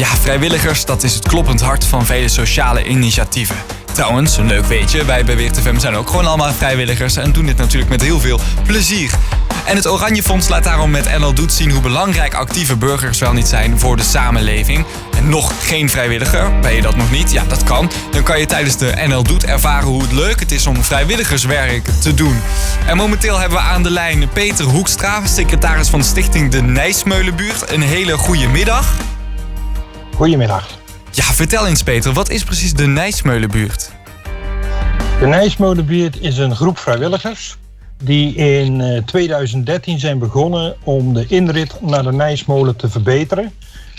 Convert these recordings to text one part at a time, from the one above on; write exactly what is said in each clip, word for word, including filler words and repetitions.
Ja, vrijwilligers, dat is het kloppend hart van vele sociale initiatieven. Trouwens, een leuk weetje, wij bij Weert F M zijn ook gewoon allemaal vrijwilligers en doen dit natuurlijk met heel veel plezier. En het Oranje Fonds laat daarom met N L Doet zien hoe belangrijk actieve burgers wel niet zijn voor de samenleving. En nog geen vrijwilliger? Ben je dat nog niet? Ja, dat kan. Dan kan je tijdens de N L Doet ervaren hoe het leuk het is om vrijwilligerswerk te doen. En momenteel hebben we aan de lijn Peter Hoekstra, secretaris van Stichting De Nijsmeulenbuurt. Een hele goede middag. Goedemiddag. Ja, vertel eens Peter, wat is precies de Nijsmeulenbuurt? De Nijsmeulenbuurt is een groep vrijwilligers die in eh, tweeduizend dertien zijn begonnen om de inrit naar de Nijsmolen te verbeteren,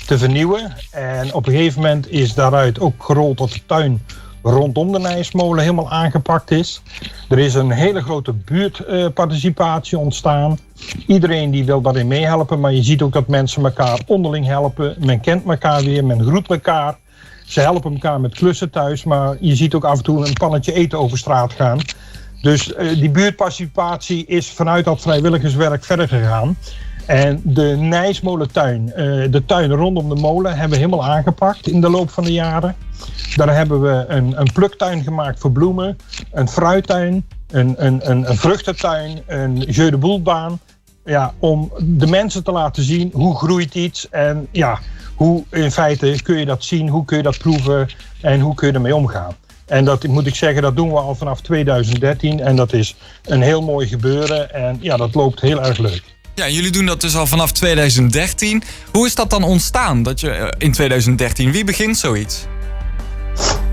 te vernieuwen. En op een gegeven moment is daaruit ook gerold dat de tuin rondom de Nijsmolen helemaal aangepakt is. Er is een hele grote buurtparticipatie ontstaan. Iedereen die wil daarin meehelpen, maar je ziet ook dat mensen elkaar onderling helpen. Men kent elkaar weer, men groet elkaar. Ze helpen elkaar met klussen thuis, maar je ziet ook af en toe een pannetje eten over straat gaan. Dus eh, die buurtparticipatie is vanuit dat vrijwilligerswerk verder gegaan. En de Nijsmolentuin, eh, de tuin rondom de molen, hebben we helemaal aangepakt in de loop van de jaren. Daar hebben we een, een pluktuin gemaakt voor bloemen, een fruittuin, een, een, een, een vruchtentuin, een jeu de boulebaan. Ja, om de mensen te laten zien hoe groeit iets en ja, hoe in feite kun je dat zien, hoe kun je dat proeven en hoe kun je ermee omgaan. En dat moet ik zeggen, dat doen we al vanaf tweeduizend dertien en dat is een heel mooi gebeuren en ja, dat loopt heel erg leuk. Ja, jullie doen dat dus al vanaf tweeduizend dertien. Hoe is dat dan ontstaan, dat je eh, in tweeduizend dertien, wie begint zoiets?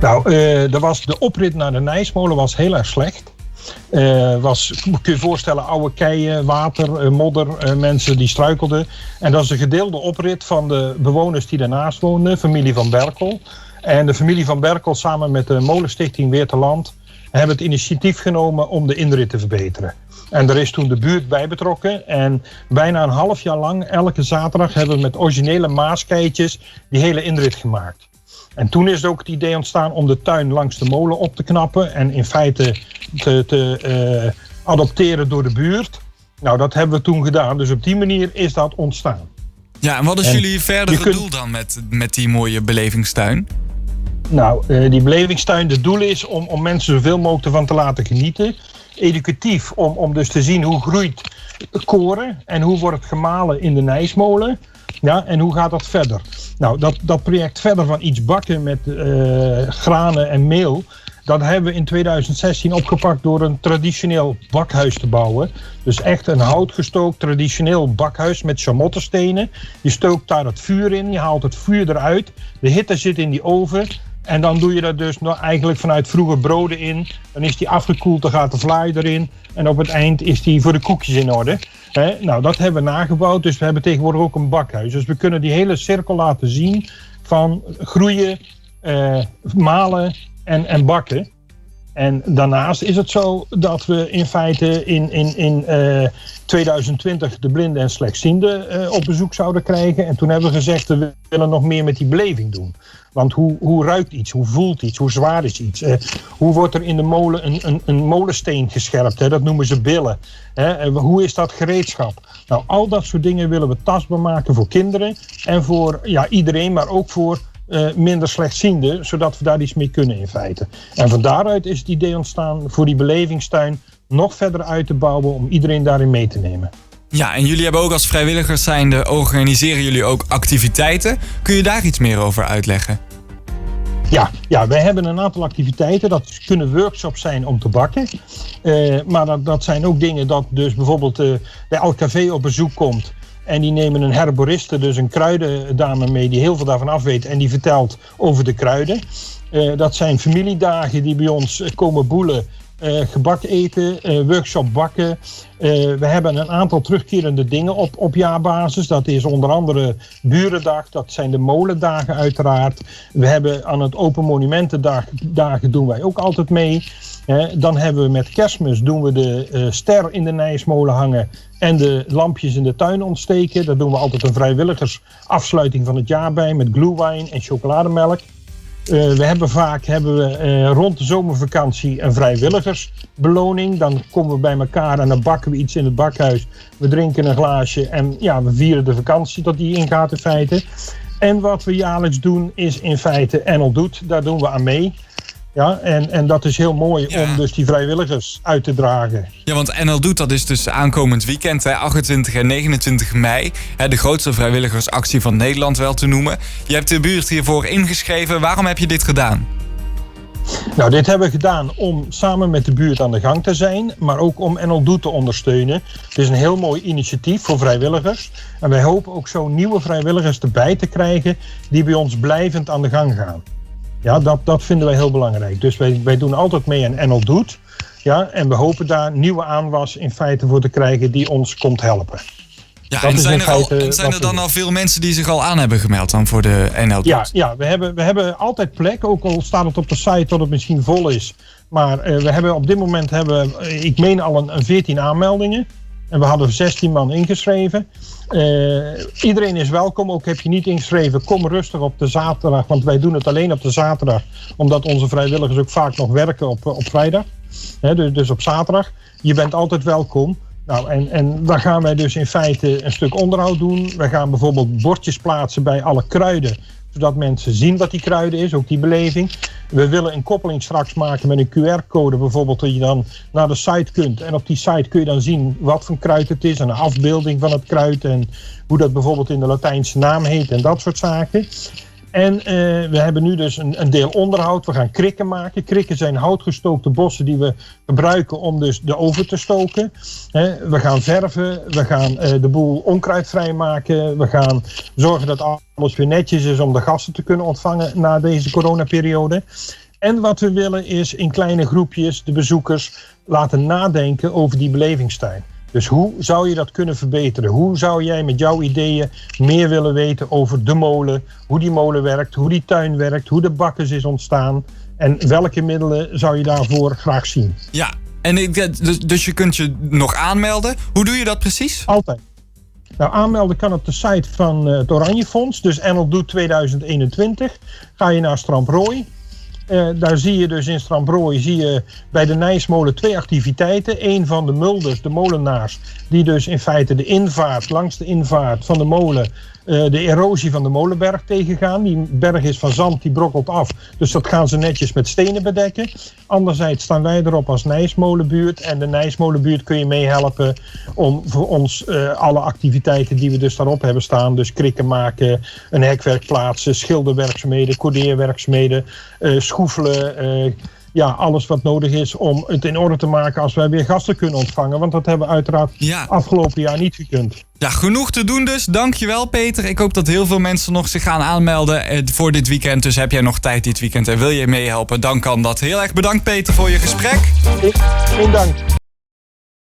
Nou, eh, er was de oprit naar de Nijsmolen was heel erg slecht. Eh, was, kun je je voorstellen, oude keien, water, eh, modder, eh, mensen die struikelden. En dat is een gedeelde oprit van de bewoners die daarnaast woonden, familie Van Berkel. En de familie Van Berkel samen met de Molenstichting Weerterland hebben het initiatief genomen om de inrit te verbeteren. En daar is toen de buurt bij betrokken. En bijna een half jaar lang, elke zaterdag, hebben we met originele Maaskijtjes die hele inrit gemaakt. En toen is ook het idee ontstaan om de tuin langs de molen op te knappen en in feite te, te eh, adopteren door de buurt. Nou, dat hebben we toen gedaan. Dus op die manier is dat ontstaan. Ja, en wat is jullie verdere doel dan met, met die mooie belevingstuin? Nou, eh, die belevingstuin, het doel is om, om mensen zoveel mogelijk ervan te laten genieten. Educatief, om, om dus te zien hoe groeit koren en hoe wordt het gemalen in de Nijsmolen. Ja, en hoe gaat dat verder? Nou, dat, dat project verder van iets bakken met eh, granen en meel, dat hebben we in tweeduizend zestien opgepakt door een traditioneel bakhuis te bouwen. Dus echt een houtgestookt traditioneel bakhuis met chamottenstenen. Je stookt daar het vuur in, je haalt het vuur eruit. De hitte zit in die oven. En dan doe je dat dus nog eigenlijk vanuit vroeger broden in. Dan is die afgekoeld, dan gaat de vlaai erin. En op het eind is die voor de koekjes in orde. Hè, nou, dat hebben we nagebouwd. Dus we hebben tegenwoordig ook een bakhuis. Dus we kunnen die hele cirkel laten zien van groeien, eh, malen en, en bakken. En daarnaast is het zo dat we in feite in, in, in eh, tweeduizend twintig de blinden en slechtzienden eh, op bezoek zouden krijgen. En toen hebben we gezegd, we willen nog meer met die beleving doen. Want hoe, hoe ruikt iets? Hoe voelt iets? Hoe zwaar is iets? Eh, hoe wordt er in de molen een, een, een molensteen gescherpt? Hè? Dat noemen ze billen. Hè? En hoe is dat gereedschap? Nou, al dat soort dingen willen we tastbaar maken voor kinderen. En voor ja, iedereen, maar ook voor eh, minder slechtzienden. Zodat we daar iets mee kunnen in feite. En van daaruit is het idee ontstaan voor die belevingstuin nog verder uit te bouwen om iedereen daarin mee te nemen. Ja, en jullie hebben ook als vrijwilligers zijnde, organiseren jullie ook activiteiten. Kun je daar iets meer over uitleggen? Ja, ja, wij hebben een aantal activiteiten. Dat kunnen workshops zijn om te bakken. Eh, maar dat, dat zijn ook dingen dat dus bijvoorbeeld eh, de L K V op bezoek komt. En die nemen een herboriste, dus een kruidendame mee die heel veel daarvan af weet. En die vertelt over de kruiden. Eh, dat zijn familiedagen die bij ons eh, komen boelen. Eh, gebak eten, eh, workshop bakken. Eh, we hebben een aantal terugkerende dingen op, op jaarbasis. Dat is onder andere Burendag, dat zijn de molendagen uiteraard. We hebben aan het Open Monumentendagen doen wij ook altijd mee. Hè, dan hebben we met kerstmis doen we de eh, ster in de Nijsmolen hangen en de lampjes in de tuin ontsteken. Daar doen we altijd een vrijwilligersafsluiting van het jaar bij met glühwein en chocolademelk. Eh, we hebben vaak hebben we, eh, rond de zomervakantie een vrijwilligersbeloning. Dan komen we bij elkaar en dan bakken we iets in het bakhuis. We drinken een glaasje en ja, we vieren de vakantie dat die ingaat in feite. En wat we jaarlijks doen is in feite N L Doet. Daar doen we aan mee. Ja, en, en dat is heel mooi ja. om dus die vrijwilligers uit te dragen. Ja, want N L Doet, dat is dus aankomend weekend, hè, achtentwintig en negenentwintig mei. Hè, de grootste vrijwilligersactie van Nederland wel te noemen. Je hebt de buurt hiervoor ingeschreven. Waarom heb je dit gedaan? Nou, dit hebben we gedaan om samen met de buurt aan de gang te zijn, maar ook om N L Doet te ondersteunen. Het is een heel mooi initiatief voor vrijwilligers. En wij hopen ook zo nieuwe vrijwilligers erbij te krijgen die bij ons blijvend aan de gang gaan. Ja, dat, dat vinden wij heel belangrijk. Dus wij, wij doen altijd mee aan N L Doet. Ja, en we hopen daar nieuwe aanwas in feite voor te krijgen die ons komt helpen. Ja, en zijn, er al, en zijn er dan al veel mensen die zich al aan hebben gemeld dan voor de N L Doet? Ja, ja we, hebben, we hebben altijd plek, ook al staat het op de site dat het misschien vol is. Maar uh, we hebben op dit moment, hebben, uh, ik meen al een, een veertien aanmeldingen. En we hadden zestien man ingeschreven. Uh, iedereen is welkom, ook heb je niet ingeschreven, kom rustig op de zaterdag. Want wij doen het alleen op de zaterdag, omdat onze vrijwilligers ook vaak nog werken op, op vrijdag. Hè, dus, dus op zaterdag. Je bent altijd welkom. Nou, en, en dan gaan wij dus in feite een stuk onderhoud doen. Wij gaan bijvoorbeeld bordjes plaatsen bij alle kruiden, zodat mensen zien wat die kruiden is, ook die beleving. We willen een koppeling straks maken met een Q R-code bijvoorbeeld, dat je dan naar de site kunt. En op die site kun je dan zien wat voor kruid het is, een afbeelding van het kruid en hoe dat bijvoorbeeld in de Latijnse naam heet en dat soort zaken. En uh, we hebben nu dus een, een deel onderhoud. We gaan krikken maken. Krikken zijn houtgestookte bossen die we gebruiken om dus de oven te stoken. We gaan verven, we gaan eh, de boel onkruidvrij maken. We gaan zorgen dat alles weer netjes is om de gasten te kunnen ontvangen na deze coronaperiode. En wat we willen is in kleine groepjes de bezoekers laten nadenken over die belevingstuin. Dus hoe zou je dat kunnen verbeteren? Hoe zou jij met jouw ideeën meer willen weten over de molen, hoe die molen werkt, hoe die tuin werkt, hoe de bakkes is ontstaan en welke middelen zou je daarvoor graag zien? Ja, en ik, dus, dus je kunt je nog aanmelden. Hoe doe je dat precies? Altijd. Nou, aanmelden kan op de site van uh, het Oranje Fonds, dus N L Doet tweeduizend eenentwintig. Ga je naar Stramprooi. Uh, daar zie je dus in Stramprooi zie je bij de Nijsmolen twee activiteiten. Eén van de mulders, de molenaars, die dus in feite de invaart, langs de invaart van de molen, uh, de erosie van de molenberg tegengaan. Die berg is van zand, die brokkelt af. Dus dat gaan ze netjes met stenen bedekken. Anderzijds staan wij erop als Nijsmolenbuurt. En de Nijsmolenbuurt kun je meehelpen om voor ons uh, alle activiteiten die we dus daarop hebben staan. Dus krikken maken, een hekwerk plaatsen, schilderwerkzaamheden, cordeerwerkzaamheden, uh, schoefelen. Uh, ja, alles wat nodig is om het in orde te maken als wij weer gasten kunnen ontvangen. Want dat hebben we uiteraard ja. afgelopen jaar niet gekund. Ja, genoeg te doen dus. Dankjewel Peter. Ik hoop dat heel veel mensen nog zich gaan aanmelden eh, voor dit weekend. Dus heb jij nog tijd dit weekend en wil je meehelpen, dan kan dat. Heel erg bedankt Peter voor je gesprek. Geen dank.